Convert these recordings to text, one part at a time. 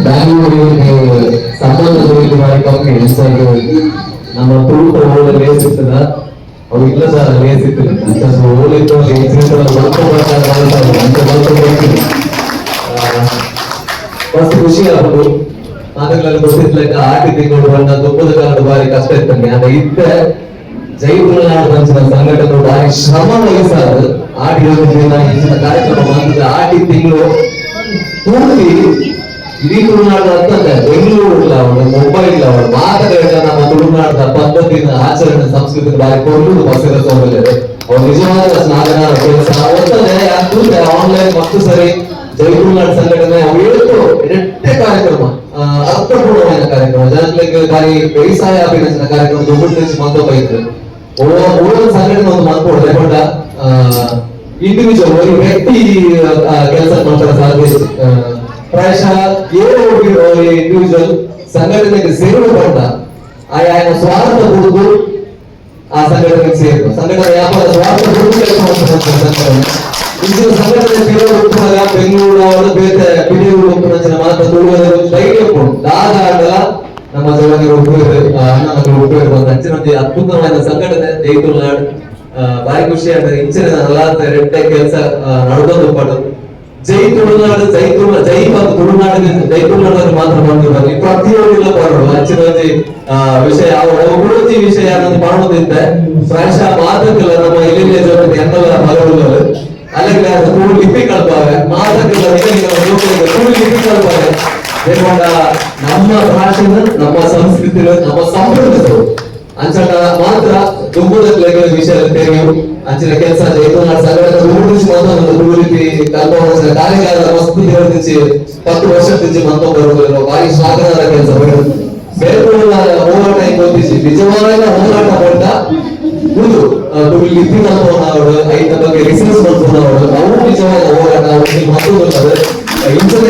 Bangalore ಸಂಬಂಧ ಬಾರಿ ಕಮ್ಮಿ. ನಮ್ಮ ತುಳುತ ಓಲ ಲೇಸ್ ಇತ್ತದ, ಅವು ಇಲ್ಲ ಸರ್, ಲೇಸ್ ಇತ್ತು ಅಂತ. ಓಲ್ ಇತ್ತು, ಲೇಸ್ ಇತ್ತು, ಅಂತ ಬರ್ತೀನಿ. ಮಸ್ತ್ ಖುಷಿ ಆಗುದು. ಮಾತುಗಳಲ್ಲಿ ಗೊತ್ತಿದ್ಲೆಕ್ಕ ಆಟಿ ತಿಂಗಳು ಬಣ್ಣ ದುಬ್ಬದ ಕಾಲದ ಬಾರಿ ಕಷ್ಟ ಇತ್ತಂಗೆ. ಆಗ ಇತ್ತೆ ಜೈ ತುಳುನಾಡು ಮಂಚಿನ ಸಂಘಟನೆ ಬಾರಿ ಶ್ರಮ ವಹಿಸಾದ ಆಟಿ ಯೋಜನೆ ಇಂಚಿನ ಕಾರ್ಯಕ್ರಮ ಮಾಡಿದ. ಆಟಿ ತಿಂಗಳು ಪೂರ್ತಿ ಇಡೀ ತುಳುನಾಡು ಅಂತಂದ್ರೆ ಬೆಂಗಳೂರು ಅವಳು, ಮುಂಬೈ ಅವಳು, ಮಾತುಗಳ ನಮ್ಮ ತುಳುನಾಡದ ಪದ್ಧತಿನ, ಆಚರಣೆ, ಸಂಸ್ಕೃತಿ ಬಾರಿ ಕೊಡ್ಲುದು ಬಸ್ಸಿನ ಸೌಕರ್ಯ. ಅವ್ರು ನಿಜವಾದ ಸ್ನಾನ ಕೆಲಸ ಒತ್ತದೆ. ಆನ್ಲೈನ್ ಮತ್ತು ಸರಿ ಜೈ ತುಳುನಾಡು ಸಂಘಟನೆ ಅವು ಹೇಳ್ತು ಎಡ್ಡೆ ಕಾರ್ಯಕ್ರಮ, ಅರ್ಥಪೂರ್ಣమైన ಕಾರ್ಯಕ್ರಮ, ಜನಗಳಿಗೆ ಬಾರಿ ಬೇಸಾಯ ಅಭಿನಂದನ ಕಾರ್ಯಕ್ರಮ ದುಡ್ಡು నుంచి ಮಂತ ಬೈದ್ರು. ಓ ಸಂಘಟನೆ ಒಂದು ಮಲ್ಪೊಡು ಬಟ್ ಇಂಡಿವಿಜುವಲ್ ಒಂದು ವ್ಯಕ್ತಿ ಕೆಲಸ ಮಾಡ್ತಾರೆ ಸಾಧ್ಯ. ಪ್ರಾಯಶಃ ಏಳು ಇಂಡಿವಿಜುವಲ್ ಸಂಘಟನೆಗೆ ಸೇರುವ ಪಟ್ಟ ಆಯಾ ಸ್ವಾರ್ಥ ಹುಡುಗು ಆ ಸಂಘಟನೆಗೆ ಸೇರಿದ್ರು. ಸಂಘಟನೆ ವ್ಯಾಪಾರ ಸ್ವಾರ್ಥ ಹುಡುಗು ಕೆಲಸ ಮಾಡ್ತಾರೆ. ಸಂಘಟನೆ ಇಂಚಿನ ಸಂಘಟನೆ ಸೇರುವ ಉಪ್ಪುನಗ ಬೆಂಗಳೂರು ಅವರು ಬೇತೆ ಪಿಡಿಯೂರು ಉಪ್ಪುನಂಚಿನ ಮಾತ್ರ ತುಳುವರ ಧೈರ್ಯ ಉಪ್ಪುಂಡು. ದಾದ ಆಂಡಲ ನಮ್ಮ ಜವನಿಗೆ ಉಪ್ಪು, ಅಣ್ಣ ಮಕ್ಕಳು ಉಪ್ಪು ಬಂದ ಅಂಚಿನ ಒಂಜಿ ಅದ್ಭುತವಾದ ಸಂಘಟನೆ ಜೈ ತುಳುನಾಡು. ಬಾರಿ ಖುಷಿ ಆಗ್ತದೆ. ಇಂಚಿನ ನಲಾತ್ ರೆಡ್ಡೆ ಕೆಲಸ ನಡ್ದೊಂದು ಉಪ್ಪಡು. ಜೈ ತುಳುನಾಡು, ಜೈ ತುಳು, ಜೈ ಬಂದು ತುಳುನಾಡಿನ, ಜೈ ತುಳುನಾಡು ಮಾತ್ರ ಬಂದು ಬನ್ನಿ, ಪ್ರತಿಯೊಂದಿಲ್ಲ ಬರೋಡು. ಅಂಚಿನ ಒಂಜಿ ವಿಷಯ ಒಬ್ಬೊಂಜಿ ವಿಷಯ ಅನ್ನೋದು ಮಾಡೋದಿದ್ದೆ. ಪ್ರಾಯಶಃ ಮಾತಕ್ಕೆಲ್ಲ ನಮ್ಮ ಇಲ್ಲಿ ಜೊತೆ ಎನ್ನಲ ಮಗಳು ಅಲ್ಲಿಗೆ ತುಳು ಲಿಪಿ ಕಲ್ಪಾವೆ. ಮಾತಕ್ಕೆಲ್ಲ ತುಳು ಲಿಪಿ ಕಲ್ಪಾವೆ. ದೇವಾಡ ನಮ್ಮ ಭಾಷೆನ, ನಮ್ಮ ಸಂಸ್ಕೃತಿ, ನಮ್ಮ ಸಂಪ್ರದಾಯ ಅಂಚಟ ಮಾತ್ರ ದುಂಬುದ ವಿಷಯ ತೆರೆಯು. ಅಂಚಿನ ಕೆಲಸ ಜೈತುನಾಡ್ ಸಂಘಟನೆ ದುಂಬು ಮಾತ್ರ ತುಳು ಲಿಪಿ ಕಲ್ಪವನ ಕಾರ್ಯಗಾರ ಮಸ್ತ್ ದೇವರ 10 ವರ್ಷ ತಿಂಚಿ ಮಂತ ಬರುವುದಿಲ್ಲ. ಭಾರಿ ಸ್ವಾಗತ ಕೆಲಸ. ಬೇರೆ ಹೋರಾಟ ಗೊತ್ತಿಸಿ ನಿಜವಾದ ಹೋರಾಟ ಪಟ್ಟ ಉಂದು ತುಳು ಲಿಪಿ ಕಲ್ಪವನವರು, ಐತ ಬಗ್ಗೆ ರಿಸರ್ಚ್ ಮಾಡ್ಕೊಂಡವರು, ಅವು ನಿಜವಾದ ಹೋರಾಟ ಮತ್ತೊಂದು ಇಂಚನೆ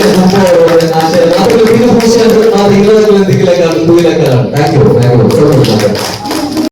ಆಶಯ ಮಾತ್ರ. ಖುಷಿ ಅಂದ್ರೆ ಮಾತ್ರ. Thank you, thank you.